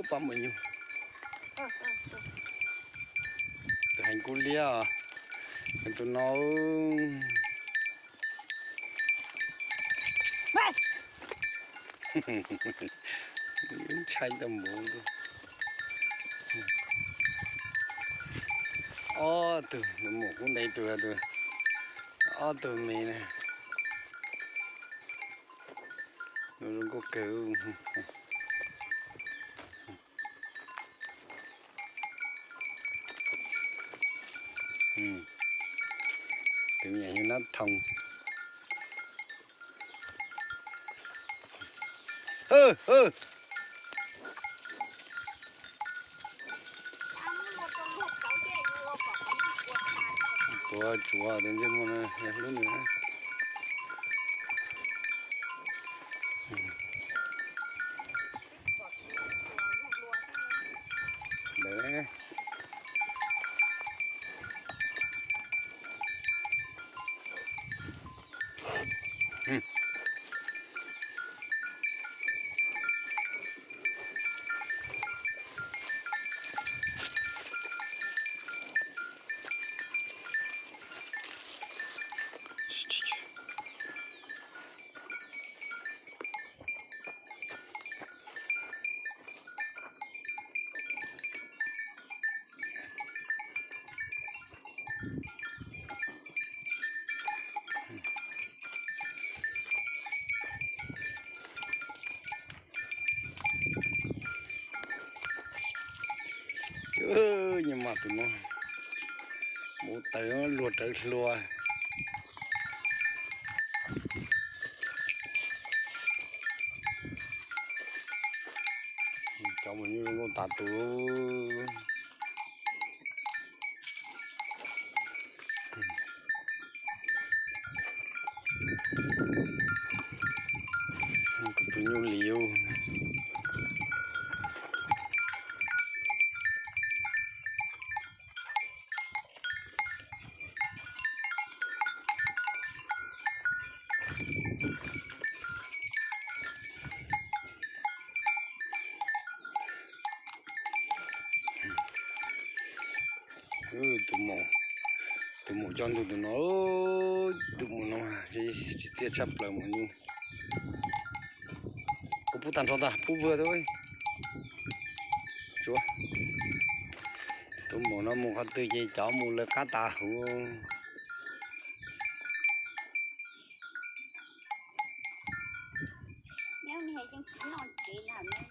Pab maum nyuj. Tus heev kub liab os. Tus no ntshai tau npaum. Ob tug, tus maum kub ntev tus, ob tug me na. Zoo nkauj kawg. Tus me nyuam yog nab thoom. Puas tsuav tus ntsej muag no lub nws. Nyias mas tus no mus tawm luag rawv hlua. Cov mus nyuj zoo nkauj tas tus. Kuv tus nyuj liv. Tus maum, tus maum coj ntug tus no, tus maum no tsis txiaj tshaj plaws maum nyuj. Kuv pub tag nrho ntag, pub vwg tau. Tus maum no mus qhov twg ces cov mus lawv qab tas huv.